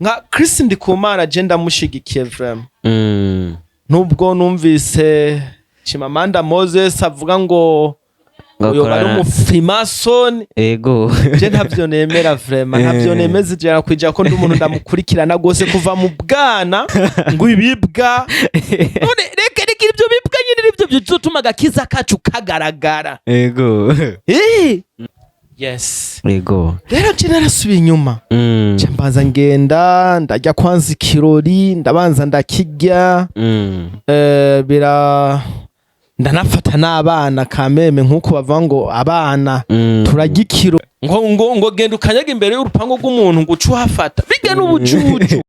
Nka Chris Ndikumana, je ndamushigikiye vraiment, nubwo numvise Chimamanda Moses avuga ngo uyo bari umufrimason. Je ntavyo nemera vraiment, ntavyo nemeza 100%, ko ndi umuntu ndamukurikirana gose kuva mu bwana, ngo ibibwa none reka reka, ibyo bibwa nyine nibyo bizotuma agakiza kacu kagaragara. Yes. Rero je narasubiye inyuma, nca mbanza ngenda ndarya kwanza ikirori, ndabanza ndakirya. Bira ndanafata n'abana kameme, nk'uko bavuga ngo abana turarya ikiro, ngo genda ukanyaga imbere y'urupangu rw'umuntu ngo uce uhafata, bijya n'ubucucu.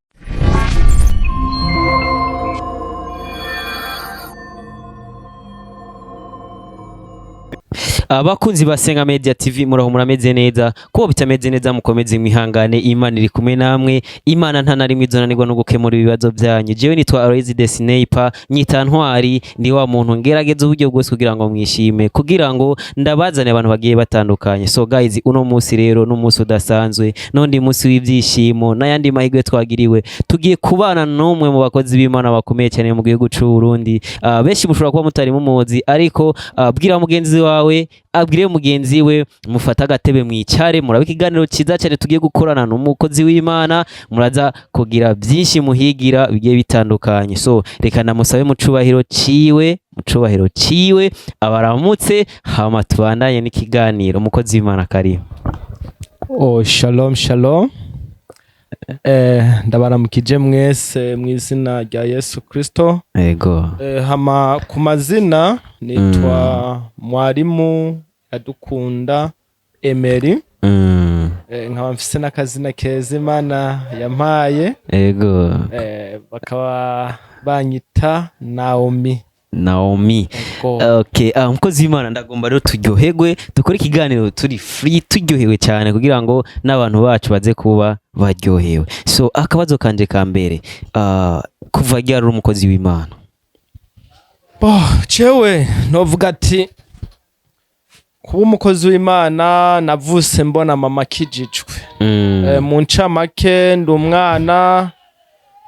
Abakunzi ba Senga Media TV, muraho, murameze neza? Kuba bitameze neza, mukomeze mwihangane, Imana iri kumwe namwe. Imana nta na rimwe izonanirwa no gukemura ibibazo byanyu. Jewe nitwa Aloys the Sniper, nyita Ntwari, ndi wa muntu ngerageza uburyo bwose kugira ngo mwishime, kugira ngo ndabazane abantu bagiye batandukanye. So guys, uno munsi rero n'umunsi udasanzwe, n'undi munsi w'ibyishimo n'ayandi mahirwe twagiriwe. Tugiye kubana n'umwe mu bakozi b'Imana bakomeye cyane mu gihugu cy'u Burundi. Benshi mushobora kuba mutari mumuzi, ariko bwira mugenzi wawe abwire mugenzi we, mufate agatebe mwicare, murabe ikiganiro cyiza cyane tugiye gukorana n'umukozi w'Imana. Muraza kugira byinshi muhigira bigiye bitandukanye. So reka namusabe mu cubahiro ciwe, mu cubahiro ciwe, abaramutse, hama tubandanye n'ikiganiro. Umukozi w'Imana, karibu. Oh, shalom shalom. Ndabaramukije mwese mu izina rya Yesu Kristo. Hama ku mazina nitwa Mwarimu Iradukunda Emery. Nkaba mfise n'akazina keza Imana yampaye. Bakaba banyita Naomi. Naomi. Ego. Okay, umukozi w'Imana, ndagomba rero turyoherwe, dukore ikiganiro turi free, turyohewe cyane, kugira ngo n'abantu bacu baze kuba baryohewe. So akabazo kanje ka mbere, kuva ryari uri umukozi w'Imana? Bo, jewe novuga ati kuba umukozi w'Imana, navuse mbona mama akijijwe. Mu ncamake, ndi umwana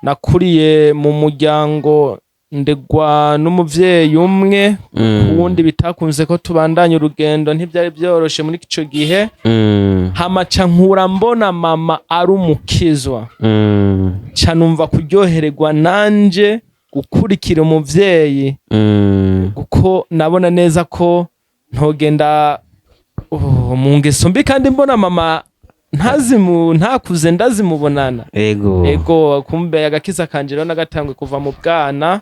nakuriye mu muryango, ndegwa n'umuvyeyi umwe. Kuwundi bitakunze ko tubandanya urugendo, ntibyari byoroshe muri ico gihe. Hama ca nkura mbona mama ari umukizwa, ca numva kuryohererwa nanje gukurikira umuvyeyi, kuko nabona neza ko ntogenda, oh, mu ngeso mbi, kandi mbona mama ntazimu ntakuze ndazimubonana. Ego, kumbe agakiza kanje rero nagatangwe kuva mu bwana,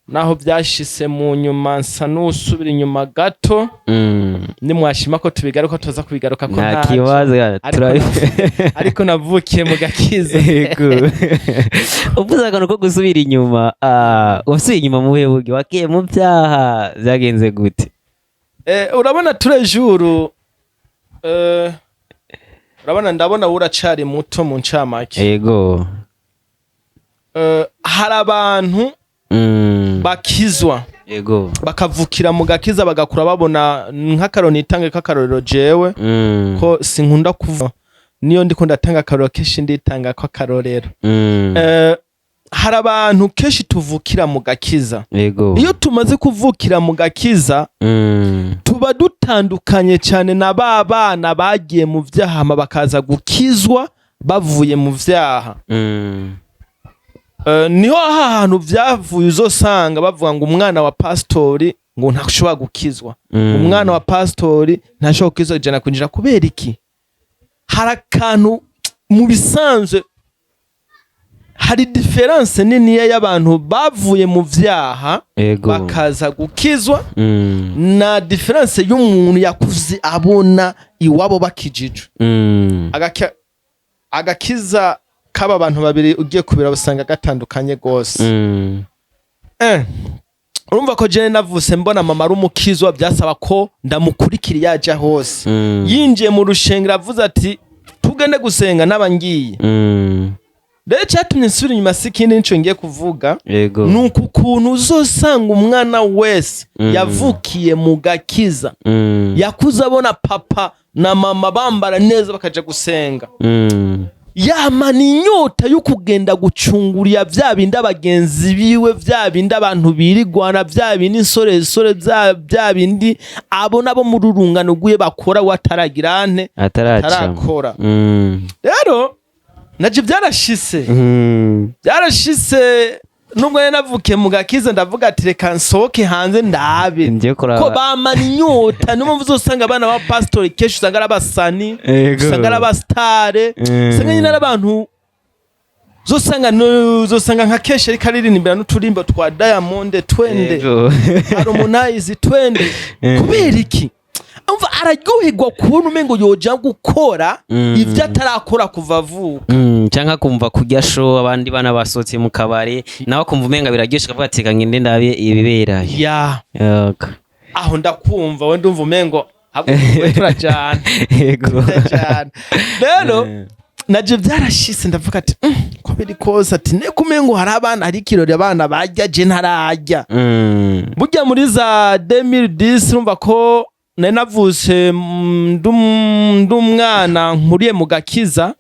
naho byashise mu nyuma nsa n'usubira inyuma gato. Nimwashima ko tubigaruka, tuza kubigaruka ko Nta ntaco. kibazo. Ariko navukiye mu gakiza. Ego, uvuze akantu ko gusubira inyuma, wasubiye inyuma mu buhe buryo? Wagiye mu byaha, byagenze gute? Urabona turejuru, urabona, ndabona uracari muto mu ncamake. Hari abantu bakizwa, bakavukira mu gakiza, bagakura babona nk'akarorero, nitange k'akarorero jewe, ko sinkunda kuva niyo ndiko ndatanga akarorero, kenshi nditanga ko akarorero. Hari abantu kenshi tuvukira mu gakiza. Iyo tumaze kuvukira mu gakiza, tuba dutandukanye cyane na ba bana bagiye mu vyaha hama bakaza gukizwa bavuye mu vyaha. Niho aha hantu vyavuye uzosanga bavuga ngo umwana wa pastori ngo ntashobora gukizwa, umwana wa pastori ntashobora gukizwa 100%. Kubera iki? Hari akantu mu bisanzwe, hari différence niniya y'abantu bavuye mu vyaha bakaza gukizwa, na différence y'umuntu yakuze abona iwabo bakijijwe. Agakiza k'aba bantu babiri, ugiye kubira usanga gatandukanye gose. Urumva ko jewe navuse mbona mama ari umukizwa, byasaba ko ndamukurikira iyo aja hose. Yinjiye mu rushengero avuze ati tugende gusenga, naba ngiye. Rero icyatumye nsubira inyuma si ikindi, nico ngiye kuvuga. Ni uku kuntu uzosanga umwana wese yavukiye mu gakiza, yakuze abona papa na mama bambara neza bakaja gusenga. Yamana inyota yo kugenda gucungurira vya bindi abagenzi biwe, vya bindi abantu birigwana, vya bindi insoresore, vya bindi abo nabo muri urungano rwiwe bakora, we ataragira nte? Ataracamo. Atarakora. Rero naje byarashise, byarashise nubwo nari navukiye mu gakiza, ndavuga ati reka nsohoke hanze ndabe Ngiye kuraba. ko bamana inyota. Niyo mpamvu uzosanga abana ba pasitori kenshi usanga ari abasani, usanga ari abasitare, usanga nyine ari abantu, uzosanga nka kenshi ariko aririmbira n'uturimbo twa Diamond, twende, Harmonize, twende. Kubera iki? Umva, araryoherwa kubona umengo yoja gukora ivyo atarakora kuva avuka. Canke akumva kurya show, abandi bana basohotse mu kabare, nawe akumva umenga biraryoshe, akavuga ati reka ngende ndabe ibiberayo. Ya. Yego. Aho ndakumva, we ndumva umengo ahubwo we turajana. Turajana. Rero naje byarashise, ndavuga ati ko biri kose, ati neko umengo hari abana, hari ikirori abana barya, je ntararya. Burya muri za 2010, urumva ko nari navutse, ndi umwana nkuriye mu gakiza.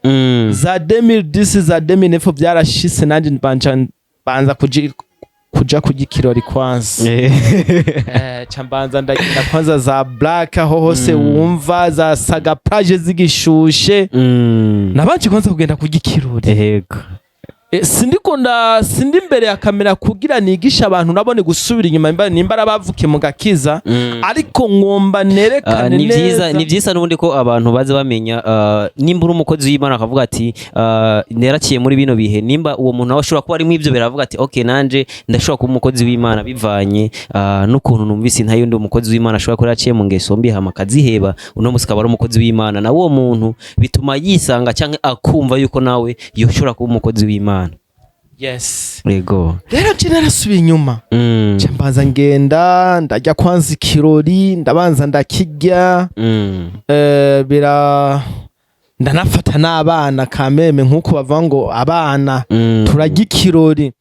Za 2010, za 2009, byarashise nanjye mbanza kuja kurya ikirori kwanza. Ca mbanza ndagenda kwanza za Black, aho hose wumva za Saga Plage zigishushe. Nabanje kwanza kugenda kurya ikirori. Sindikunda, sindi imbere ya kamera kugira nigishe abantu nabone gusubira inyuma nimba arabavukiye mu gakiza, ariko ngomba nerekane Ni vyiza neza. Ni vyiza n'ubundi ko abantu baza bamenya, nimba uri umukozi w'Imana akavuga ati neraciye muri bino bihe, nimba uwo muntu nawe ashobora kuba ari mw'ivyo, biravuga ati okay, nanje ndashobora kuba umukozi w'Imana bivanye n'ukuntu numvise nta yundi umukozi w'Imana ashobora kuba yaraciye mu ngeso mbi hama akaziheba, uno musi akaba ari umukozi w'Imana. Na uwo muntu bituma yisanga canke akumva yuko nawe yoshobora kuba umukozi w'Imana. Yes. Yego. Rero je narasubiye inyuma, nca mbanza ngenda ndarya kwanza ikirori, ndabanza ndakirya. Bira ndanafata n'abana kameme, nk'uko bavuga ngo abana turarya ikirori.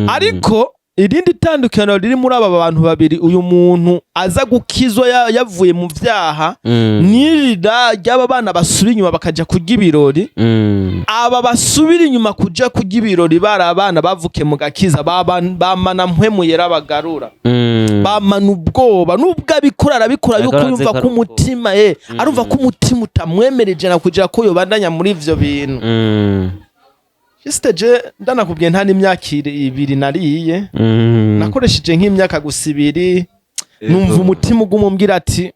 Ariko irindi tandukaniro riri muri aba bantu babiri, uyu muntu aza gukizwa yavuye mu vyaha n'irira ry'aba bana basubira inyuma bakaja kurya ibirori, aba basubira inyuma kuja kurya ibirori bari abana bavukiye mu gakiza, bamana mpwemu yera bagarura, bamana ubwoba. Nubwo abikora, arabikora yuko Ariko yumva arazi ko ko ari umutima, arumva ko umutima utamwemerera ijana kugira ko yobandanya muri ivyo bintu. Juste je ndanakubwiye, nta n'imyaka 2 nariye, nakoresheje nk'imyaka gusa 2, numva umutima uguma umbwira ati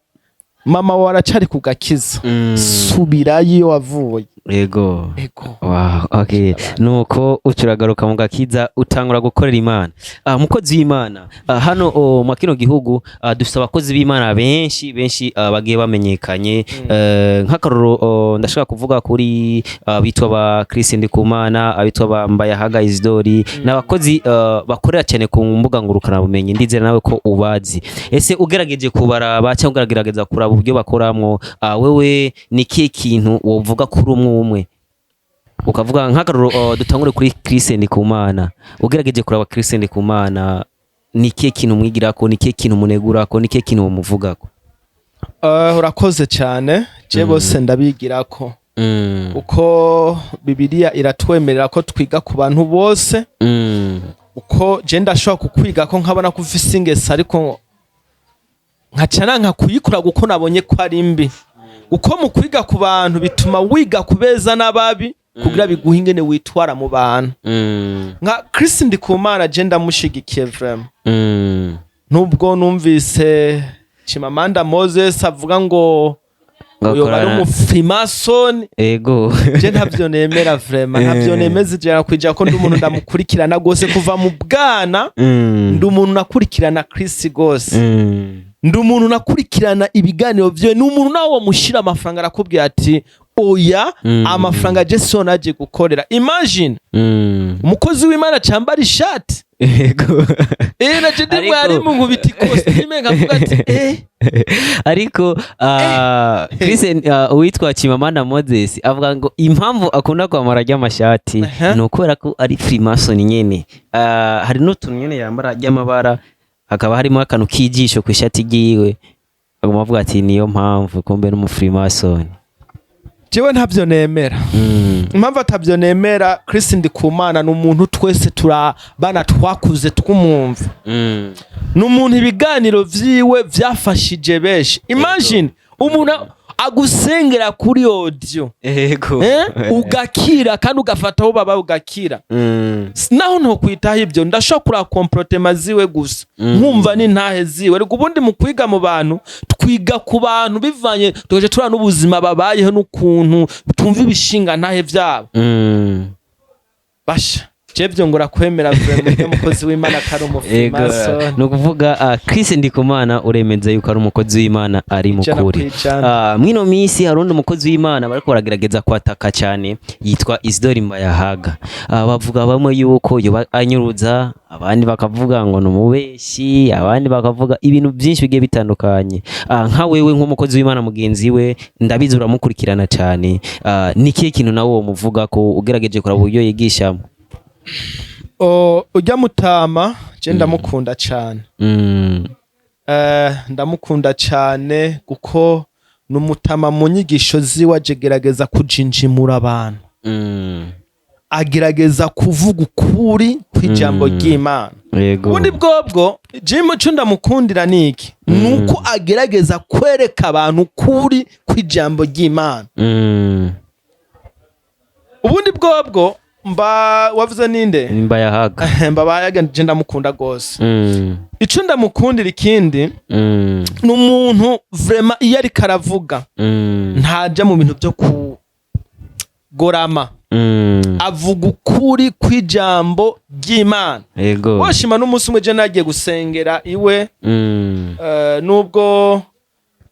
mama wawe aracari ku gakiza, subirayo iyo wavuye. Ego. Wow, okay. Nuko ucuragaruka mu gakiza, utangura gukorera Imana. Mukozi w'Imana, hano mu kino gihugu dufite abakozi b'Imana benshi benshi bagiye bamenyekanye. Nk'akarorero, ndashaka kuvuga kuri bitwa ba Chris Ndikumana, abitwa ba Mbayahaga Isidori, n'abakozi bakorera cyane ku mbuga ngurukana bumenyi. Ndizera nawe ko ubazi. Ese ugerageje kubaraba cyangwa ugerageza kuraba uburyo bakoramwo, wewe ni kihe kintu wovuga kuri umwe umwe, ukavuga nk'akarorero, dutangure kuri Chris Ndikumana? Ugerageje kuraba Chris Ndikumana, ni ikihe kintu umwigirako? Ni ikihe kintu umunegurako? Ni ikihe kintu umuvugako? Urakoze cyane. Je bose ndabigirako, uko Bibiliya iratwemerera ko twiga ku bantu bose, uko je ndashobora kukwiga ko nkabona ko ufise ingeso, ariko nkaca nanka kuyikora kuko nabonye ko ari mbi. Uko mu kwiga ku bantu bituma wiga ku beza n'ababi, kugira biguhe ingene witwara mu bantu. Nka Chris Ndikumana, je ndamushigikiye vraiment, nubwo numvise Chimamanda Moses avuga ngo uyo bari umufrimason. Je ntavyo nemera vraiment, ntavyo nemeza ijana kwijana, ko ndi umuntu ndamukurikirana gose kuva mu bwana. Ndi umuntu nakurikirana Chris gose, ndi umuntu nakurikirana ibiganiro vyiwe. Ni umuntu nawe wamushira amafaranga arakubwira ati oya, amafaranga je siyo naje gukorera. Imagine umukozi w'Imana cambara ishati. Na je ndi mwarimu, nkubita ikositime nkavuga ati Ariko Chris, uwitwa Chimamanda Moses avuga ngo impamvu akunda kwambara ry'amashati ni ukubera ko ari Freemason nyene. Hari n'utuntu nyene yambara ry'amabara, hakaba harimo akantu k'ijisho ku ishati ryiwe, aguma avuga ati niyo mpamvu kumbe n'umu Freemason. Jewe ntabyo nemera. Impamvu atabyo nemera, Chris Ndikumana ni umuntu twese turabana, twakuze twumumva. Ni umuntu ibiganiro vyiwe vyafashije benshi. Imagine umuntu agusengera kuri audio, eh? Ugakira kandi ugafata aho baba ugakira. Naho ntokwitaho ibyo, ndashobora kuraba comportement ziwe gusa, nkumva n'intahe ziwe. Ariko ubundi mu kwiga mu bantu, twiga ku bantu bivanye tugaca turaba n'ubuzima babayeho n'ukuntu twumva ibishinga ntahe vyabo. Basha, jevyo ngo urakwemera vraiment mukozi w'Imana kari Ego, umufrimason. Ni ukuvuga Chris Ndikumana uremeza yuko ari umukozi w'Imana ari Ijana mukuri. kw'ijana. Mwino minsi hari undi mukozi w'Imana bariko baragerageza kwataka cyane yitwa Isidore Mbayahaga. Bavuga bamwe yuko yoba anyuruza, abandi bakavuga ngo ni umubeshi, abandi bakavuga ibintu byinshi bigiye bitandukanye. Nka wewe nk'umukozi w'Imana mugenzi we, ndabizi uramukurikirana cyane. Ni ikihe kintu nawe womuvuga ko ugerageje kuraba uburyo yigishamo? Ujya mutama je ndamukunda cane. Ndamukunda cane kuko ni umutama mu nyigisho ziwe agerageza kujinjimura abantu, agerageza kuvuga ukuri kw'ijambo ry'Imana. Ubundi bwobwo Jim, ico ndamukundira niki? Nuko agerageza kwereka abantu ukuri kw'ijambo ry'Imana. Ubundi bwobwo mba wavuze ninde? Mbayahaga. Mbabayaga je ndamukunda gose. Ico ndamukundira ikindi, ni umuntu vraiment iyo ariko aravuga ntaja mu bintu byo kugorama, avuga ukuri kw'ijambo ry'Imana. Washima n'umunsi umwe je nagiye gusengera iwe, nubwo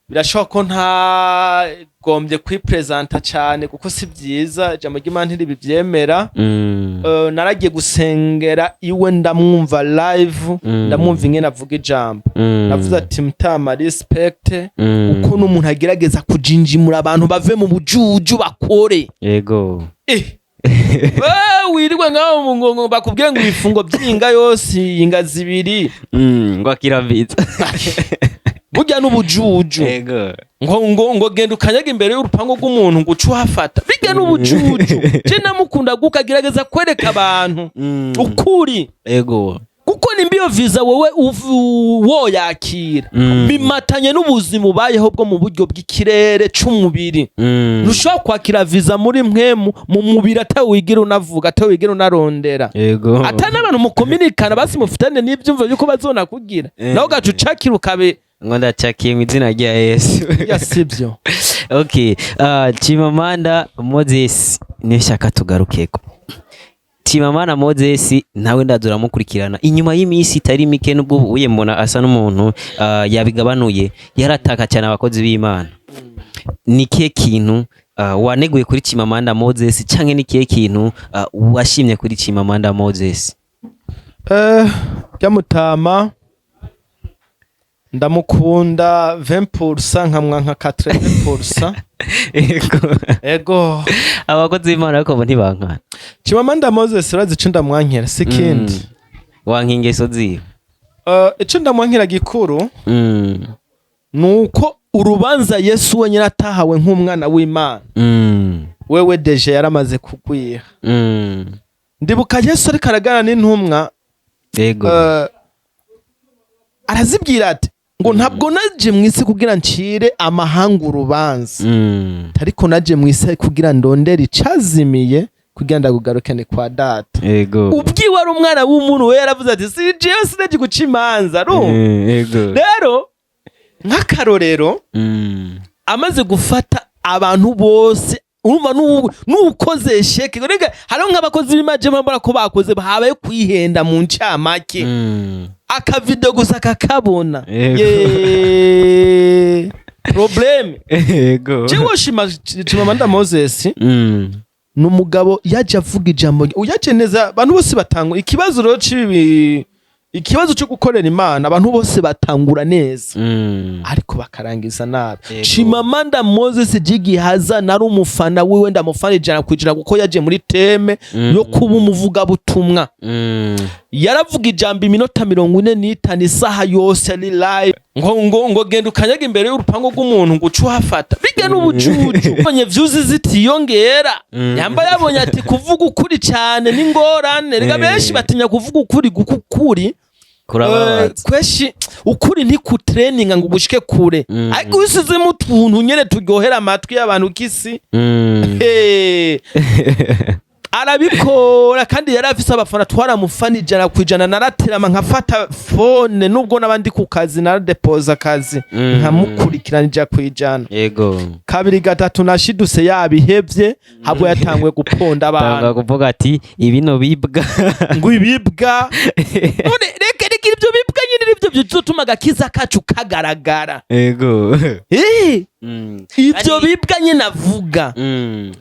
birashoboka ko ntagombye kwipresenta cyane kuko si byiza, ijambo ry'Imana ntiribivyemera. Naragiye gusengera iwe, ndamwumva live, ndamwumva ingene avuga ijambo. Navuze ati: "Mutama, respect." Uko n'umuntu agerageza kujinjimura abantu bave mu bujuju bakore. Wirirwe ngaho ngo bakubwire ngo ibifungo by'inga yose, inga zibiri. Ngo akirambitse. Burya n'ubujuju. Ngo genda ukanyaga imbere y'urupangu rw'umuntu ngo uce uhafata, bijya n'ubujuju. Je ndamukunda kuko agerageza kwereka abantu ukuri. Kuko nimba iyo visa wowe woyakira, bimatanye n'ubuzima ubayeho bwo mu buryo bw'ikirere c'umubiri. Ntushobora kwakira visa muri mwemu mu mubiri atawe wigira unavuga, atawe wigira unarondera, ata n'abantu mukominikana, basi mufitane n'ivyumvo yuko bazonakugira, nawe ugaca ucakira ukabe. Ngo ndacakiye mu izina rya Yesu. Ya, sibyo. Okay, Chimamanda Moses niyo shaka tugarukeko. Chimamanda Moses nawe ndaza uramukurikirana inyuma y'iminsi itari mike, nubwo ubu mbona asa n'umuntu yabigabanuye, yarataka cyane abakozi b'Imana. Ni kihe kintu waneguye kuri Chimamanda Moses, canke ni kihe kintu washimye kuri Chimamanda Moses? Ryamutama ndamukunda 20%, nkamwa nka 80%. Ego. Abakozi b'Imana ariko bo ntibankana. Chimamanda Moses, urazi ico ndamwankira si kindi. Wanka ingeso ziwe. Ico ndamwankira gikuru nuko urubanza Yesu wenyine atahawe nk'umwana w'Imana, wewe déjà yaramaze kugwiha. Ndibuka Yesu ariko aragana n'intumwa, arazibwira ati ngo ntabwo naje mu isi kugira ncire amahanga urubanza, ariko naje mu isi kugira ndondere icazimiye, kugira ndakugarukane kwa Data. Ubwiwe ari umwana w'umuntu, we yaravuze ati: "Si jewe, sinaje guca imanza." Urumva? Rero nk'akarorero, amaze gufata abantu bose, urumva n'ukoze échec. Rega hariho nk'abakozi b'imana mbona ko bakoze habaye kwihenda mu ncamake, akavideo gusa kakabona. Ye, problème. Jewe shima Chimamanda Moses, ni umugabo yaje avuga ijambo uyaje neza, abantu bose batanga ikibazo. Rero cibi, ikibazo cyo gukorera Imana, abantu bose batangura neza, ariko bakarangiza nabi. Chimamanda Moses Jigihaza nari umufana wiwe, ndamufana 100%, kuko yaje muri thème yo kuba umuvugabutumwa. Yaravuga ijambo iminota 45, isaha yose ari live. Ngo genda ukanyaga imbere y'urupangu rw'umuntu, ngo uce uhafata bijya n'ubucucu. Ubonye views zitiyongera, yamba yabonye ati kuvuga ukuri cyane n'ingorane. Rega benshi batinya kuvuga ukuri, kuko ukuri Kurababaza. Kweshi ukuri ntikutrendinga ngo ugushike kure, ariko iyo usizemo utuntu nyene turyohera amatwi y'abantu kisi. Arabikora kandi yari afise abafana, twaramufana 100%. Naraterama nkafata phone, nubwo n'abandi ku kazi naradepoza akazi, nkamukurikirana 100%. Kabiri gatatu nashiduse yabihevye, habwo yatanguye guponda tanga abantu. Kuvuga ati ibino bibwa. Ngo ibibwa. None reka reka, ibyo bibwa nyine nibyo bizotuma agakiza kacu kagaragara. Ibyo bibwa nyine avuga,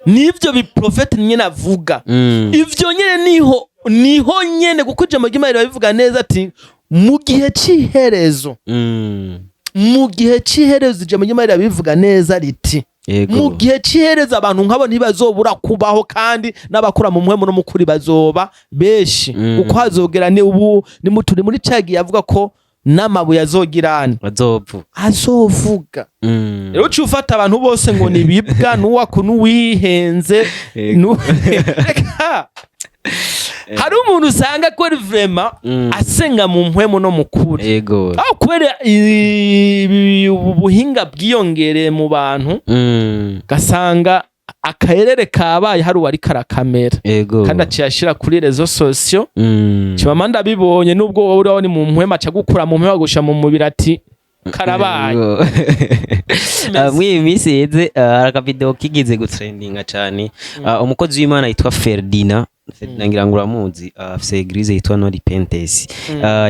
nibyo biprofeti nyine avuga, ivyo nyene niho nyene, kuko ijambo ry'Imana rirabivuga neza ati mu gihe c'iherezo, mu gihe c'iherezo, ijambo ry'Imana rirabivuga neza riti mu gihe c'iherezo abantu nk'abo ntibazobura kubaho, kandi n'abakora mu mpwemu no mu kuri bazoba benshi, kuko hazogera ni ubu ni turi muri ca gihe avuga ko n'amabuye azogirana Bazopfu. Azovuga. Rero uciye ufata abantu bose ngo ni bibwa, n'uwako n'uwihenze. Reka, hari umuntu usanga ko ari vraiment asenga mu mpwemu no mu kuri, aho kubera ubu buhinga bwiyongereye mu bantu, gasanga akayerere kabaye, hari uwari karakamera kandi aciye ashira kuri réseaux sociaux. Kibama ndabibonye, nubwo wowe uraho ni mu mpwemu, aca gukura mu mpwemu agusha mu mubiri ati karabaye. Muri iyi minsi iheze, hari akavideo kigeze gutrendinga cyane. Umukozi w'Imana yitwa Ferdinand, Ferdinand ngira ngo uramuzi, afise église yitwa No Repentance.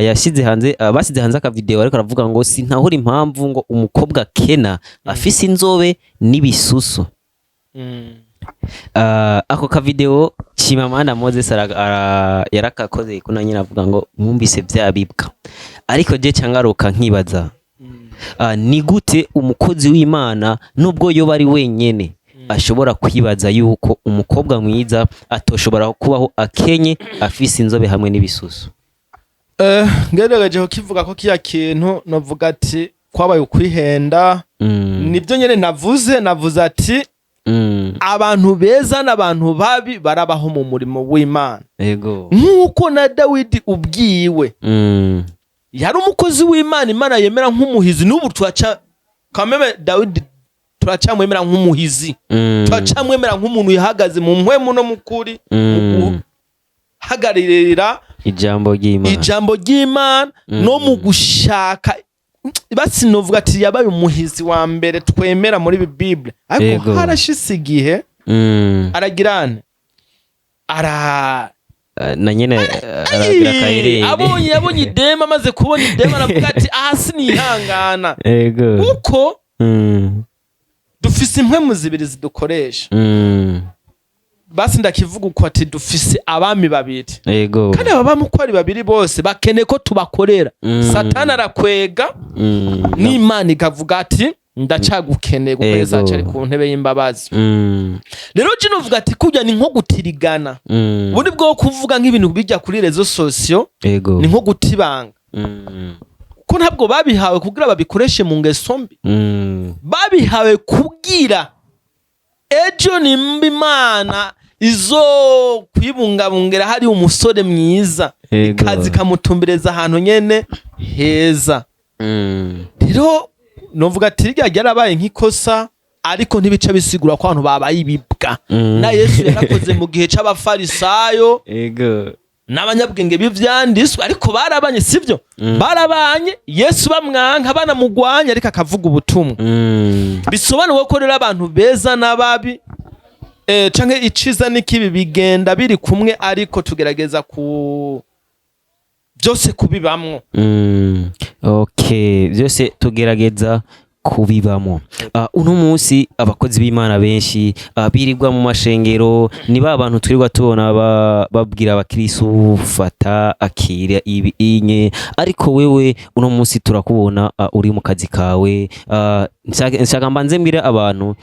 Yashize hanze, basize hanze akavideo ariko aravuga ngo sintahura impamvu ngo umukobwa Kena afise inzobe n'ibisusu. Ako kavideo Chimamanda Moses yarakakoze kuna nyine avuga ngo mwumvise bya bibwa, ariko je cyangaruka nkibaza, ni gute umukozi w'Imana, nubwo yoba ari wenyene, ashobora kwibaza yuko umukobwa mwiza atoshobora kubaho akenye afise inzobe hamwe n'ibisusu? Ngerageje kukivuga ko kiya kintu novuga ati kwabaye ukwihenda. Nibyo nyene navuze ati abantu beza n'abantu babi barabaho mu murimo w'Imana, nk'uko na Dawidi ubwiwe yari umukozi w'Imana, Imana yemera nk'umuhizi. N'ubu turaca kameme Dawidi turacamwemera nk'umuhizi, turacamwemera nk'umuntu yahagaze mu mpwemu no mu kuri, mu guhagararira ijambo ry'Imana, ijambo ry'Imana, no mu gushaka. Basi novuga ati yabaye umuhizi wa mbere twemera muri Bible, ariko harashise igihe aragirane ara Na nyene aragira akayerere. Abonye idema, amaze kubona idema aravuga ati aha sinihangana, kuko dufise impwemu zibiri zidukoresha. Basi ndakivuga uko ati dufise abami babiri, kandi aba bami uko ari babiri bose bakeneye ko tubakorera. Satani arakwega, n'Imana ikavuga ati ndacagukeneye, kuko Yesu acari ku ntebe y'imbabazi. Rero je novuga ati kurya ni nko gutirigana. Ubundi bwo kuvuga nk'ibintu bijya kuri réseaux sociaux ni nko gutibanga, kuko ntabwo babihawe kugira babikoreshe mu ngeso mbi. Babihawe kubwira ejo nimba Imana izo kwibungabungira hari umusore mwiza, ikaza ikamutumbereza ahantu nyene heza. Rero novuga ati rirya ryarabaye nk'ikosa, ariko ntibica bisigura ko abantu babaye ibibwa. Na Yesu yarakoze mu gihe c'Abafarisayo n'abanyabwenge b'ivyanditswe, ariko barabanye, sivyo? Barabanye, Yesu bamwanka, banamugwanya, ariko akavuga ubutumwa. Bisobanuwe ko rero abantu beza n'ababi, canke iciza n'ikibi bigenda biri kumwe, ariko tugerageza ku byose kubibamwo. Okay, byose tugerageza kubibamo. Uno munsi abakozi b'Imana benshi birirwa mu mashengero, ni ba bantu twirirwa tubona babwira abakristo fata akira ibi inye, ariko wewe uno munsi turakubona uri mu kazi kawe. Nshaka mbanze mbwire abantu,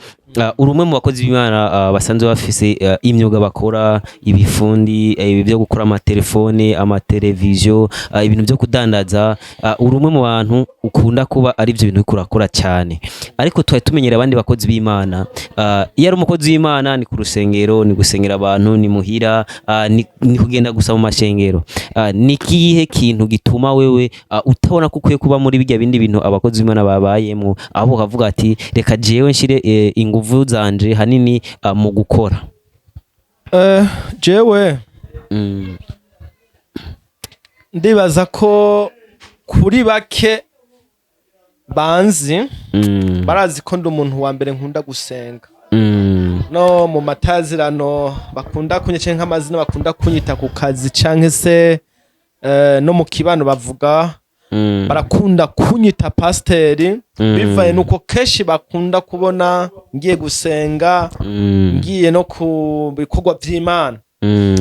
uri umwe mu bakozi b'Imana basanzwe bafise imyuga bakora, ibifundi, ibi byo gukora amatelefone, amateleviziyo, ibintu byo kudandaza. Uri umwe mu bantu ukunda kuba ari byo bintu uriko urakora cyane, ariko twari tumenyera abandi bakozi b'Imana, iyo ari umukozi w'Imana ni ku rusengero, ni gusengera abantu, ni muhira, ni kugenda gusa mu mashengero. Ni kihe kintu gituma wewe utabona ko ukwiye kuba muri bijya bindi bintu abakozi b'Imana babayemo, aho ukavuga ati reka jewe nshire inguvu zanje hanini mu gukora? Jewe ndibaza ko kuri bake banzi barazi ko ndi umuntu wa mbere nkunda gusenga. No mu matazirano bakunda kunyita canke nk'amazina bakunda kunyita ku kazi canke se no mu kibano bavuga, barakunda kunyita pasiteri, bivaye nuko kenshi bakunda kubona ngiye gusenga, ngiye no ku bikorwa vy'Imana.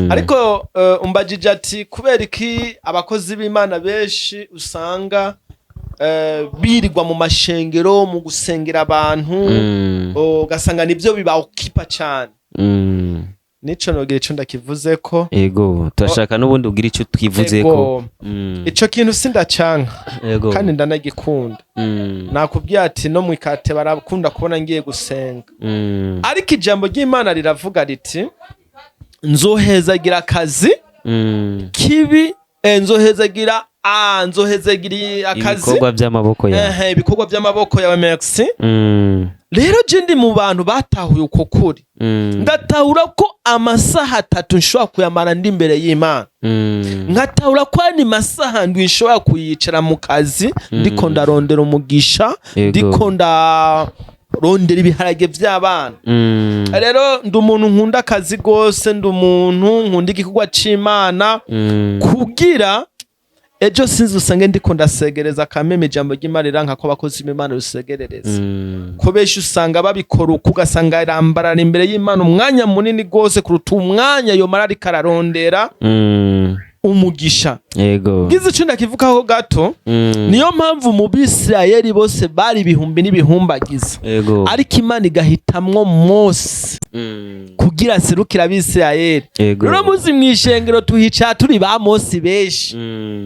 Ariko umbajije ati kubera iki abakozi b'Imana benshi usanga birirwa mu mashengero mu gusengera abantu, ugasanga nibyo bibaokipa cyane? Nico nogira ico ndakivuzeko. Ego, turashaka n'ubundi ugira ico twivuzeko. Ego. Ico kintu sindacanka kandi ndanagikunda. Nakubwiye ati no mwikate barakunda kubona ngiye gusenga. Ariko ijambo ry'Imana riravuga riti nzohezagira akazi kibi, nzohezagira nzohezagira akazi ibikorwa by'amaboko yawe. Ehe, ibikorwa by'amaboko yawe, merci. Rero je ndi mu bantu batahuye uko kuri. Ndatahura ko amasaha 3 nshobora kuyamara ndi imbere y'Imana, nkatahura ko andi masaha 7 nshobora kuyicara mu kazi ndiko ndarondera umugisha, ndiko ndarondera ibiharage by'abana. Rero ndi umuntu nkunda akazi gose, ndi umuntu nkunda igikorwa c'Imana, kugira ejo sinzi usange ndiko ndasegereza kameme. Ijambo ry'Imana riranka ko abakozi b'Imana rusegerereza, ko benshi usanga babikora uko, ugasanga arambarara imbere y'Imana umwanya munini gose kuruta umwanya yomara ariko ararondera umugisha. Ngize ico ndakivugaho gato. Niyo mpamvu mu Bisirayeli bose bari ibihumbi n'ibihumbagiza, ariko Imana igahitamwo Mose kugira aserukire Abisirayeli. Rero muzi mw'ishengero tuhicara turi ba Mose benshi,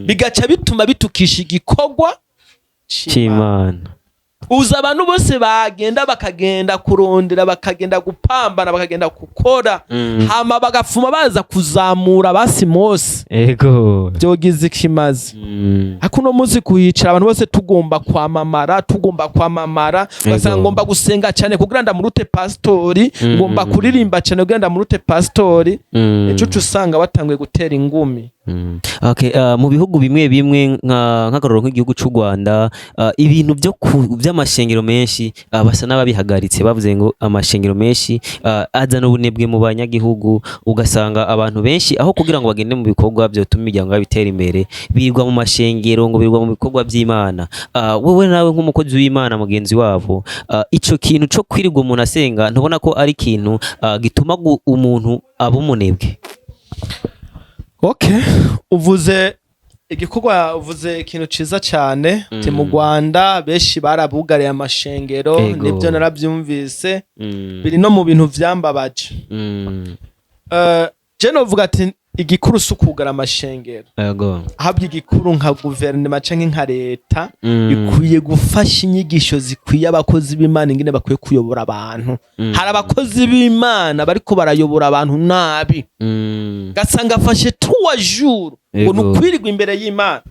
bigaca bituma bitukisha igikorwa c'Imana. C'Imana. Uza abantu bose bagenda, bakagenda kurondera, bakagenda gupambana, bakagenda gukora, hama bagafuma baza kuzamura basi Mose. Byogize ikimazi. Ariko uno munsi kuhicara abantu bose tugomba kwamamara, tugomba kwamamara, ugasanga ngomba gusenga cyane kugira ndamurute pastori, ngomba kuririmba cyane kugira ndamurute pastori. Ejo uca usanga batanguye gutera ingumi. Okay, mu bihugu bimwe bimwe nk'akarorero nk'igihugu c'u Rwanda, ibintu byo by'amashengero menshi basa n'ababihagaritse, bavuze ngo amashengero menshi azana ubunebwe mu banyagihugu, ugasanga abantu benshi aho kugira ngo bagende mu bikorwa byotuma imiryango yabo itera imbere birirwa mu mashengero, ngo birirwa mu bikorwa by'Imana. Wewe nawe nk'umukozi w'Imana mugenzi wabo, ico kintu co kwirirwa umuntu asenga ntubona ko ari ikintu gituma umuntu aba umunebwe? Okay, uvuze igikorwa, uvuze ikintu ciza cyane. Ti mu Rwanda benshi barabugariye amashengero. Nibyo, narabyumvise, biri no mu bintu vyambabaje. Je novuga ati igikuru si ukugara amashengero, ahabwa igikuru nka guverinoma canke nka leta ikwiye gufasha inyigisho zikwiye abakozi b'Imana ingene bakwiye kuyobora abantu. Hari abakozi b'Imana bariko barayobora abantu nabi, gasanga afashe 3 jours ngo nukwirirwa imbere y'Imana.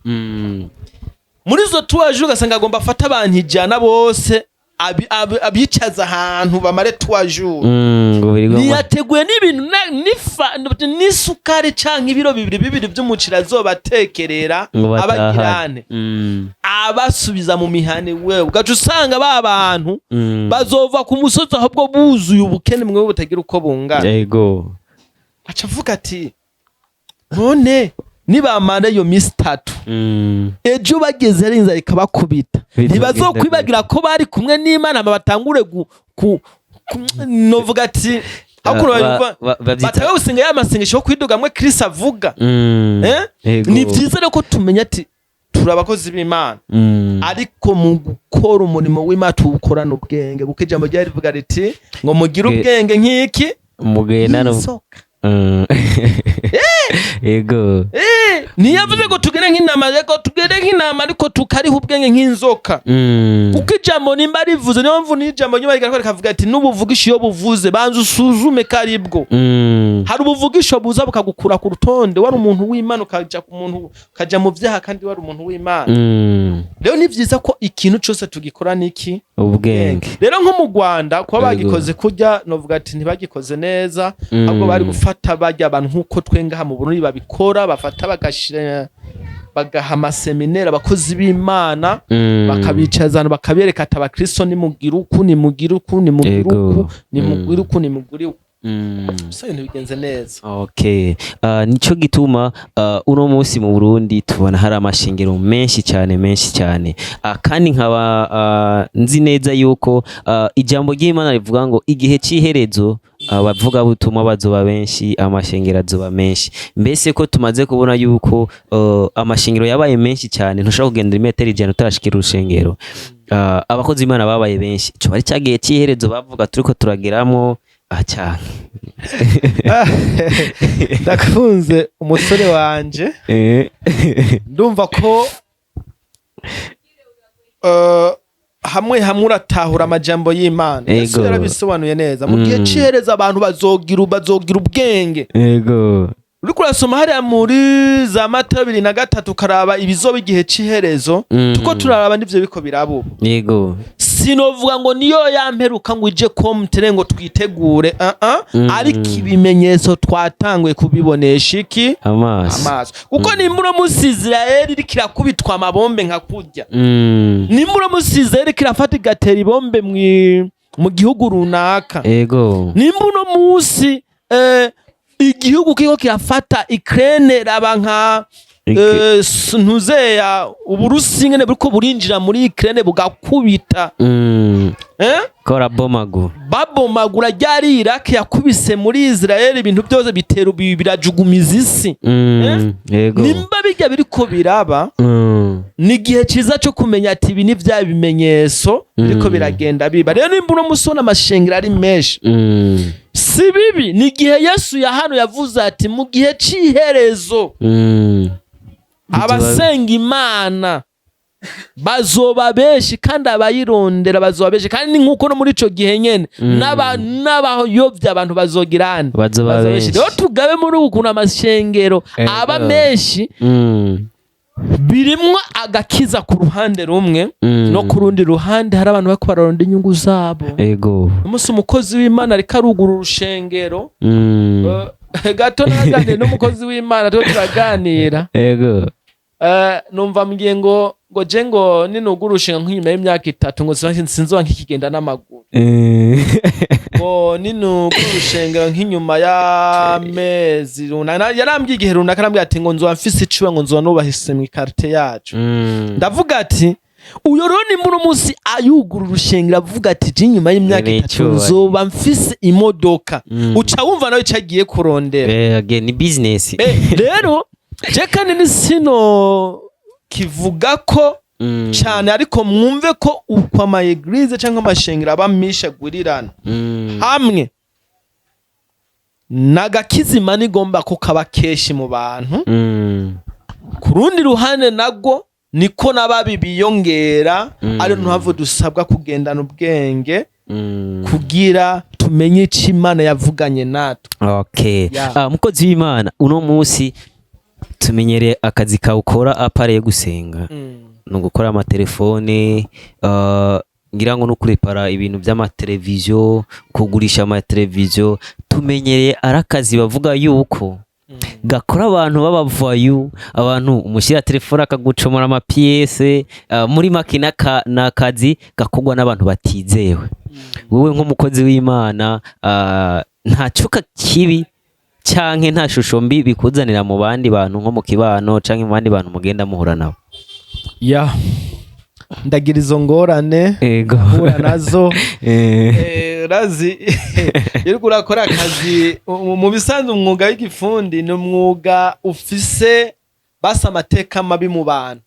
Muri izo 3 jours ugasanga agomba afate abantu 100 bose abicaza ahantu bamare 3 jours. Ngo birirwa Ntiyateguye n'ibintu n'isukari canke ibiro bibiri bibiri vy'umuceri azobatekerera ngo batahane. Abagirane abasubiza mu mihane, wewe ugaca usanga ba bantu bazova ku musozi ahubwo buzuye ubukene mwe butagira uko bungana. Aca avuga ati none nibamara iyo misi 3, ejo bageze ari inzara ikabakubita, Bizogenda ntibazokwibagira ko bari kumwe n'Imana, hama batangure novuga ati hakuno bavyita batange gusenga ya masengesho yo kwidugamwe Kristo avuga. Eh? Ego. Ni vyiza rero ko tumenya ati Turi abakozi b'Imana, ariko mu gukora umurimo w'Imana tuwukorana ubwenge, kuko ijambo ryari rivuga riti ngo mugire ubwenge nk'iki? Mugendana. Nk'inzoka. Yego. Ntiyavuze ngo tugere nk'intama, ariko tugere nk'intama, ariko tukariha ubwenge nk'inzoka, kuko ijambo nimba rivuze, niyo mpamvu n'ijambo nyuma rigaruka rikavuga ati n'ubuvugisha iyo buvuze, banza usuzume ko ari bwo. Hari ubuvugisho buza bukagukura ku rutonde, wari umuntu w'Imana, ukaja ku muntu, ukaja mu vyaha kandi wari umuntu w'Imana. Rero ni vyiza ko ikintu cose tugikora niki? Ubwenge. Rero nko mu Rwanda kuba bagikoze kurya, novuga ati ntibagikoze neza, ahubwo bari gufata barya abantu nk'uko twe ngaha mu Burundi babikora, bafata bagashira, bagaha amaseminere abakozi b'Imana, bakabicaza ahantu, bakabereka ati abakristo nimugire uku, nimugire uku, nimugire uku, nimugire uku, nimugire uku. Gusa ibintu bigenze neza. Okay. Nico gituma uno munsi mu Burundi tubona hari amashengero menshi cyane, menshi cyane. Kandi nkaba nzi neza yuko ijambo ry'Imana rivuga ngo igihe c'iherezo abavuga butumwa bazoba benshi, amashengero azoba menshi. Mbese ko tumaze kubona yuko amashengero yabaye menshi cyane, ntushobora kugendera imetero 100 utarashikira urushengero. Abakozi b'Imana babaye benshi. Ico bari cyagiye c'iherezo bavuga turiko turageramo cyane. Ndakunze umusore wanje. Ndumva ko hamwe hamwe uratahura amajambo y'Imana. Yesu yarabisobanuye neza mu gihe c'iherezo abantu bazogira ubwenge. Uriko urasoma hariya muri za Matayo 23, ukaraba ibizoba igihe c'iherezo, tuko turaraba n'ivyo biko biraba ubu. Sinovuga ngo niyo yamperuka ngo ije komutere ngo twitegure, uh -uh. Ariko ibimenyetso twatanguye kubibonesha iki? Amaso. Amaso, kuko nimba uno munsi Israel iriko irakubitwa amabombe nka kurya, nimba uno munsi Israel iriko irafata igatera ibombe mu gihugu runaka, nimba uno munsi igihugu kiriko kirafata Ukraine, raba nka ntuzeya Uburusi ngene buriko burinjira muri Ukraine bugakubita. Kora bomagu. Babomagura. Ryari Iraq yakubise muri Israel, ibintu byose bitera birajugumiza isi. Nimba bijya biriko biraba, ni igihe cyiza cyo kumenya ati ibi ni bya bimenyetso biriko biragenda biba. Rero nimba uno munsi ubona amashengero ari menshi, si bibi. Ni igihe Yesu ya hano yavuze ati mu gihe c'iherezo abasenga Imana bazoba benshi kandi abayirondera bazoba benshi, kandi ni nk'uko no muri ico gihe nyene n'abayovya abantu bazogirana? Bazoba benshi. Rero tugabe muri uku kuntu amashengero aba menshi, birimwo agakiza ku ruhande rumwe, no ku rundi ruhande hari abantu bariko bararonda inyungu zabo. Umunsi umukozi w'Imana ariko arugura urushengero, gato naraganiriye n'umukozi w'Imana, turiko turaganira. Numva mbwiye ngo je ngo ninugura urushinga nk'inyuma y'imyaka 3 ngo sinzoba nkikigenda n'amaguru, ngo ninugura urushengero nk'inyuma y'amezi runaka, yarambwiye igihe runaka, arambwiye ati ngo nzoba mfise iciwe, ngo nzoba nubahise mu ikarite yacu. Ndavuga ati uyo rero ni muri munsi ayugura urushengero avuga ati je inyuma y'imyaka Ni 3 icubahiro. nzoba mfise imodoka, uca wumva nawe ico agiye kurondera. Again, ni business. Rero je kandi ni sino kivuga ko cane, ariko mwumve ko uko ama église cyangwa amashengero aba menshi agurirana, hamwe nagakizima nigomba ko kaba kenshi mu bantu, ku rundi ruhande nabwo niko n'ababi biyongera, ari mpamvu dusabwa kugendana ubwenge kugira tumenye ico Imana yavuganye natwe. Okay. Yeah. Ah, mukozi w'Imana, uno munsi tumenyereye akazi kawe ukora à part yo gusenga ni ugukora amatelefone, ngira ngo no kurepara ibintu by'amateleviziyo, kugurisha amateleviziyo. Tumenyereye ari akazi bavuga yuko gakora abantu b'abavayu, abantu umushyira telefone akagucomora ama pièces, muri make ni akazi gakorwa n'abantu batizewe. Wowe nk'umukozi w'Imana, nta cuka kibi canke nta shusho mbi bikuzanira mu bandi bantu, nko mu kibano canke mu bandi bantu mugenda muhura nabo? Ya, ndagira izo ngorane, mpura nazo. Urazi iyo uriko urakora akazi, mu bisanzwe umwuga w'igifundi ni umwuga ufise Basi amateka mabi mu bantu,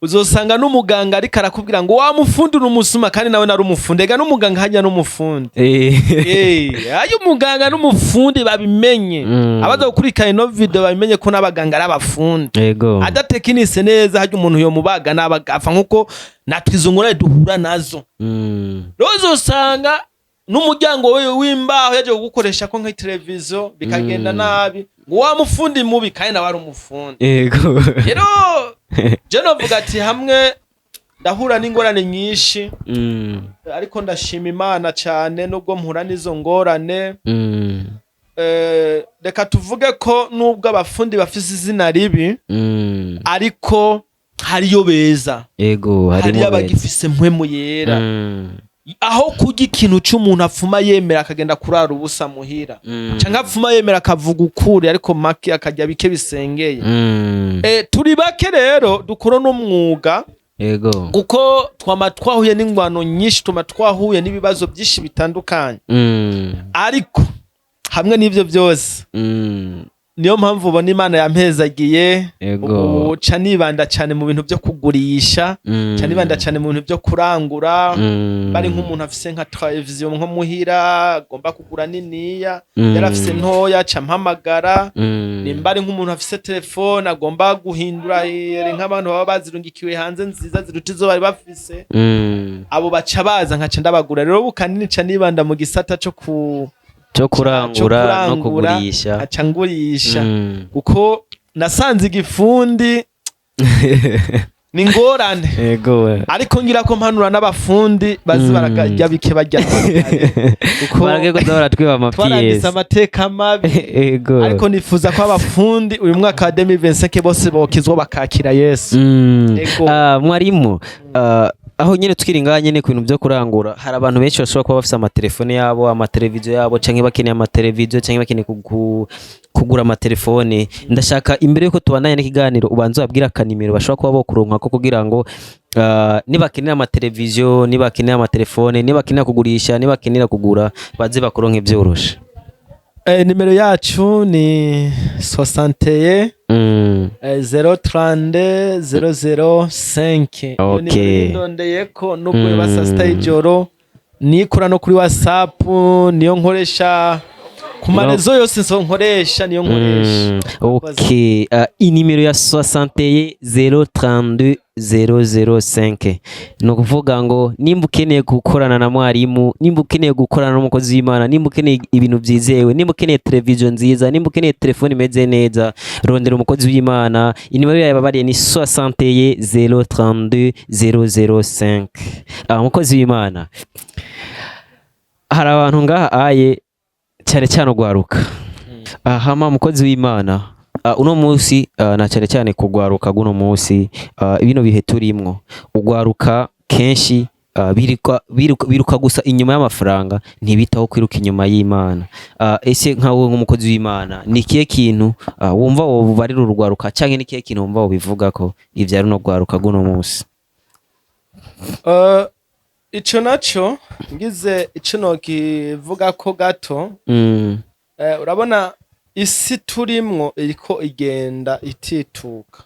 uzosanga n'umuganga ariko arakubwira ngo wa mufundi uri umusuma, kandi nawe nari umufundi. Ega n'umuganga hajya n'umufundi. Ayo umuganga n'umufundi babimenye. Abaza gukurikirana ino video babimenye ko n'abaganga ari abafundi. Adatekinise neza, harya umuntu yomubaga n'abagafa, nkuko natwe izo ngorane duhura nazo. Rero uzosanga n'umuryango we w'imbaho yaje kugukoresha ko nk'iteleviziyo bikagenda nabi, ngo wa mufundi mubi, kandi nawe ari umufundi. Rero je novuga ati hamwe ndahura n'ingorane nyinshi, ariko ndashima Imana cyane nubwo mpura n'izo ngorane. Reka tuvuge ko nubwo abafundi bafise izina ribi, ariko hariyo beza. Harimo hariyo beza. abagifise mpwemu yera. Aho kurya ikintu c'umuntu apfuma yemera akagenda kurara ubusa muhira, canke apfuma yemera akavuga ukuri ariko make, akarya bike bisengeye. Turi bake rero dukora n'umwuga, kuko twama twahuye n'ingwano nyinshi, twama twahuye n'ibibazo byinshi bitandukanye. Ariko hamwe n'ivyo byose, niyo mpamvu ubona Imana yampezagiye. Ubu ca nibanda cyane mu bintu byo kugurisha, ca nibanda cyane mu bintu byo kurangura. Bari nk'umuntu afise nka televiziyo nko muhira agomba kugura niniya, yari afise ntoya, ca mpamagara. Nimba ari nk'umuntu afise telefone agomba guhindura, nk'abantu baba bazirungikiwe hanze nziza ziruta izo bari bafise, abo baca baza nkaca ndabagura. Rero ubu kanini ca nibanda mu gisata co ku cyo co kurangura no kurangura, kugurisha. Nkaca ngurisha, kuko nasanze igifundi ni ingorane. Ariko ngira ko mpanura n'abafundi bazi barakarya bike, barya kuko Barage kuza baratwiba twaranditse amapiyesi. amateka mabi. Ariko nifuza ko abafundi uyu mwaka wa 2025 bose bokizwa bakakira Yesu. Ah, mwarimu, aho nyene tukiri ngaha nyene ku bintu byo kurangura, hari abantu benshi bashobora kuba bafise amatelefone yabo, amateleviziyo yabo, canke bakeneye amateleviziyo, canke bakeneye kugura amatelefone. Ndashaka imbere yuko tubandanya n'ikiganiro ubanza ubabwire akanimero bashobora kuba bokuronka ko kugira ngo nibakenera amateleviziyo, nibakenera amatelefone, nibakenera kugurisha, nibakenera kugura, baze bakuronke vyoroshe. Nimero yacu ni 61 032 005. Iyo nimero ndondeyeko nubwo yoba saa sita y'ijoro, nikora no kuri WhatsApp, niyo nkoresha ku ma réseaux yose, nso nkoresha niyo nkoresha. Ok, inimero ya 61 032 005, ni ukuvuga ngo nimba ukeneye gukorana na mwarimu, nimba ukeneye gukorana n'umukozi w'Imana, nimba ukeneye ibintu byizewe, nimba ukeneye televiziyo nziza, nimba ukeneye telefone imeze neza, rondera umukozi w'Imana. Inimero yawe babariye ni 61 032 005. Umukozi w'Imana, hari abantu ngaha aye cyane cyane ugwaruka. Hama mukozi w'Imana, uno munsi, na cyane cyane kugwaruka guno munsi, bino bihe turimwo, ugwaruka kenshi biruka gusa inyuma y'amafaranga, ntibitaho kwiruka inyuma y'Imana. Ese nkawe nk'umukozi w'Imana, ni ikihe kintu wumva wobarira urugwaruka, canke ni ikihe kintu wumva wobivugako ivya runo rwaruka guno munsi? Ico naco ngize ico nokivuga ko gato. Urabona isi turimwo iriko igenda itituka.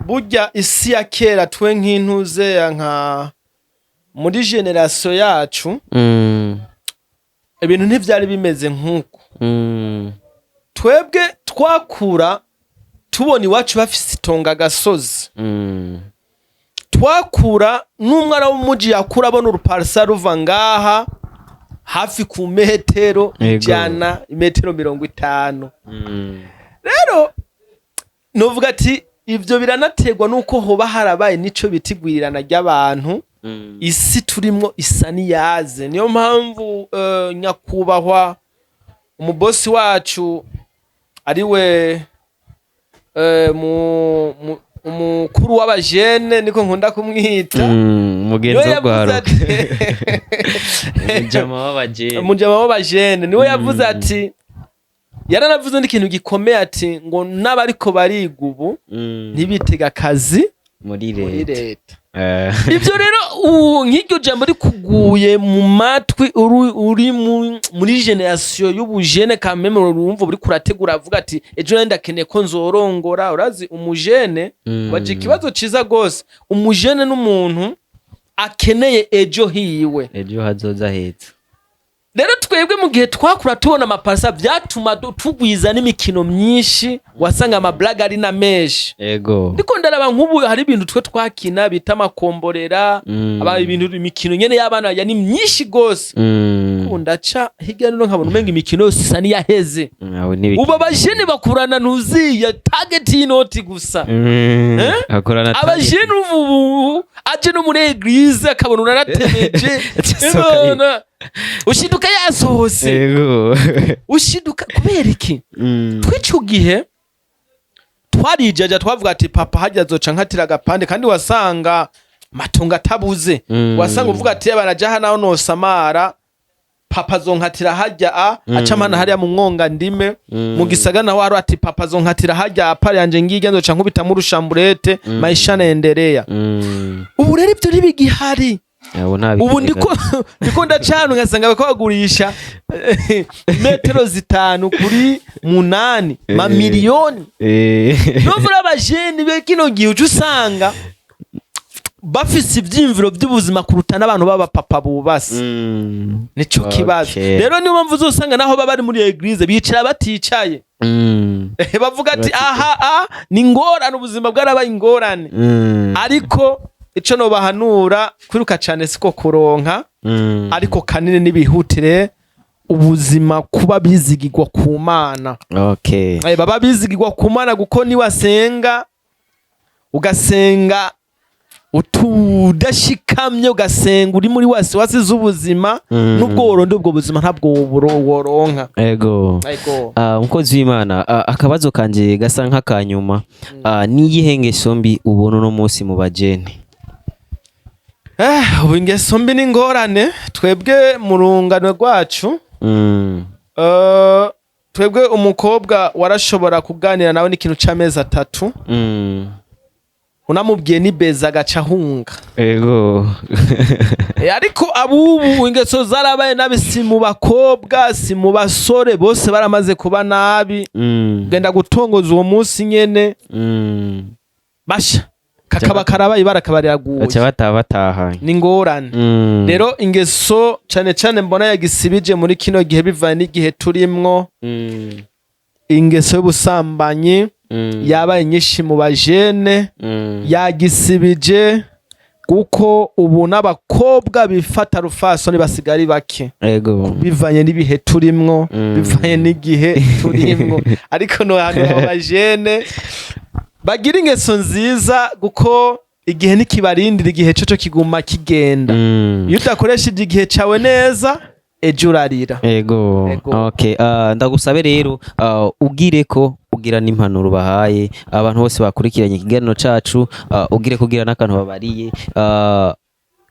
Burya isi ya kera, twe nk'intuzeya nka muri génération yacu, ibintu ntivyari bimeze nk'uko. Twebwe twakura tubona iwacu bafise itonga agasozi. Twakura n'umwana w'umuji yakura abona uruparasa ruva ngaha hafi ku metero 100, imetero 50. Rero novuga ati ivyo biranaterwa nuko hoba harabaye nico bita igwirirana ry'abantu. Isi turimwo isa niyaze, niyo mpamvu nyakubahwa umubosi wacu ariwe umukuru w'abajene, niko nkunda kumwita, Mugenzi niwe wo yavuze gwaruka, ati umujama w'abajene. Umujama w'abajene niwe yavuze ati, yaranavuze n'ikintu gikomeye, ati ngo n'abariko bariga ubu ntibitega akazi muri muri leta. leta. Ibyo rero ubu nk'iryo jambo rikuguye mu matwi, uri muri génération y'ubujene kameme, urumva uri kurategura, avuga ati: "Ejo nari ndakeneye ko nzorongora." Urazi umujene waje ikibazo ciza gose. Umujene n'umuntu akeneye ejo hiwe, ejo hazoza heza. Rero twebwe mu gihe twakura tubona amapasa, byatuma tugwiza n'imikino myinshi, wasanga amablague ari na menshi. Ndiko ndaraba nk'ubu hari ibintu twe twakina bita amakomborera, aba ibintu, imikino nyene y'abana ya ni myinshi gose. Ubu ndaca hirya no hino nkabona umenga imikino yose isa n'iyaheze. Aho ntibiki- Ubu abajene bakurana ntuziya target y'inoti gusa. Eh? Akorana target. Abajene ubu aje no muri église akabona uraratebeje. Acasohoka. Nona, ushiduka yasohotse. Ushiduka kubera iki? Tw'ico gihe twarijaja, twavuga ati: "Papa hajya azoca nkatira agapande," kandi wasanga matungo atabuze. Wasanga uvuga ati: "Baraja naho nosamara, papa azonkatira hajya a aca amana hariya mu mwonga ndime." Mu gisagara naho wari ati: "Papa azonkatira hajya apari yanje ngirya, nzoca nkubitamo urushamburete, maisha naendelea." Ubu rero ibyo ntibigihari. Abo nta Ubu bikoreka. ndiko ndacana ngasanga bariko bagurisha metero 5 kuri 8, mamiliyoni. Numva abajeni be kino gihe uca usanga bafise ivyiyumviro by'ubuzima kuruta n'abantu b'abapapa bubase. Nico kibazo. Rero niyo mpamvu uzosanga naho baba bari muri église bicara baticaye. Bavuga ati: "Aha a ni ingorane, ubuzima bwarabaye ingorane." Ariko ico nobahanura, kwiruka cane siko kuronka, ariko kanini n'ibihutire ubuzima kuba bizigirwa ku Mana. Baba bizigirwa ku Mana, kuko niwasenga ugasenga utudashikamye, ugasenga uri muri wasi wasi z'ubuzima, nubwo woronda ubwo buzima ntabwo woronka. Ego. Ah, umukozi w'Imana, akabazo kanje gasa nk'akanyuma. Niyihe ngeso mbi ubona uno munsi mu bajene? Ubu ingeso mbi n'ingorane twebwe mu rungano rwacu, twebwe umukobwa warashobora kuganira nawe n'ikintu c'amezi 3, unamubwiye ni beza agaca ahunga. Ariko abubu ingeso zarabaye nabi, si mu bakobwa si mu basore, bose baramaze kuba nabi. Genda gutongoza uwo munsi nyene, basha kakaba karabaye, barakabariraguye. Baca bataha batahanye. Ni ingorane. Rero ingeso cane cane mbona yagisibije muri kino gihe, bivanye n'igihe turimwo, ingeso y'ubusambanyi yabaye nyinshi mu bajene. Yagisibije kuko ubu n'abakobwa bifata rufasoni basigaye ari bake, bivanye n'ibihe turimwo, bivanye n'igihe turimwo. Ariko no hantu abajene bagira ingeso nziza, kuko igihe ntikibarindira, igihe coco kiguma kigenda. Iyo udakoresheje igihe cawe neza, ejo urarira. Ego. Okay. Ndagusabe rero ugire ko ugira n'impanuro bahaye abantu bose bakurikiranye ikiganiro cacu, ugire kugira n'akantu babariye,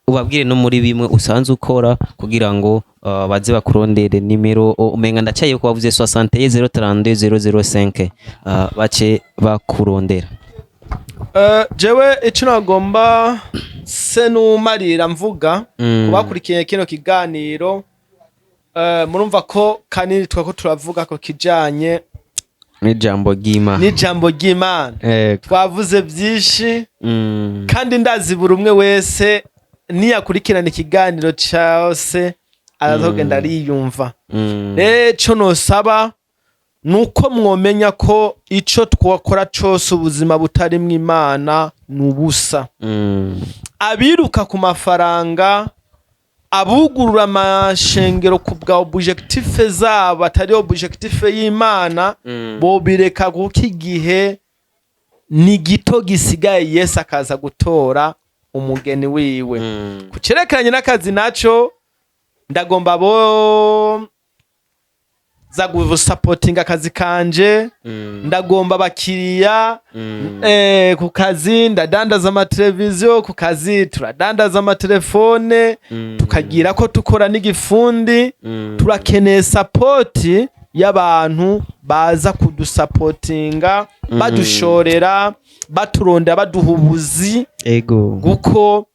ubabwire no muri bimwe usanzwe ukora kugira ngo baze bakurondere nimero. Umenga ndacaye ko bavuze 61 032 005, bace bakurondera. Jewe ico nagomba se numarira mvuga kubakurikiye kino kiganiro, murumva ko kanini twako turavuga ko kijanye n'ijambo ry'Imana. N'ijambo ry'Imana. Twavuze byinshi, kandi ndazi buri umwe wese niyakurikirana ikiganiro cyose arazogenda ariyumva. Rero ico nosaba nuko mwomenya ko ico twakora cose ubuzima butarimwo Imana ni ubusa. Abiruka ku mafaranga, abugurura amashengero ku bwa objectif zabo atari objectif y'Imana, bobireka, kuko igihe ni gito gisigaye Yesu akaza gutora umugeni wiwe. Ku cerekeranye n'akazi naco, ndagomba bo za gusapotinga akazi kanje. Ndagomba abakiriya. Ku kazi ndadandaza amateleviziyo, ku kazi turadandaza amatelefone, tukagira ko tukora n'igifundi. Turakeneye support y'abantu baza kudusapotinga. Badushorera, baturonda, baduha ubuzi, kuko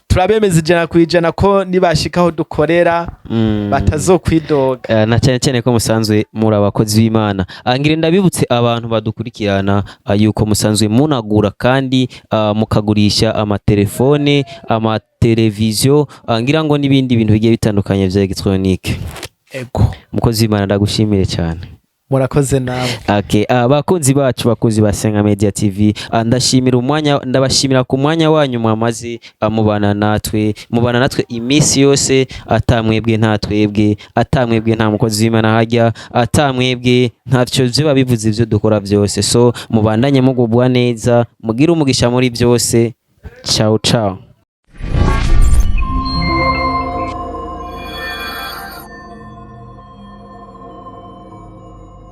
turabemeza 100% ko nibashika aho dukorera batazokwidoga. Na cyane cyane ko musanzwe muri abakozi b'Imana. Ngire ndabibutse abantu badukurikirana yuko musanzwe munagura kandi mukagurisha amatelefone, amateleviziyo, ngira ngo n'ibindi bintu bigiye bitandukanye vya électronique. Ego. Mukozi w'Imana, ndagushimire cyane. Murakoze nawe. Okay, abakunzi bacu, bakunzi ba Senga Media TV, ndashimira umwanya, ndabashimira ku mwanya wanyu mwamaze mubana natwe iminsi yose. Atamwebwe nta twebwe, atamwebwe nta mukozi w'Imana hajya, atamwebwe ntacyo byo bivuze ibyo dukora byose. So mubandanye mugubwa neza, mugire umugisha muri byose. Ciao ciao.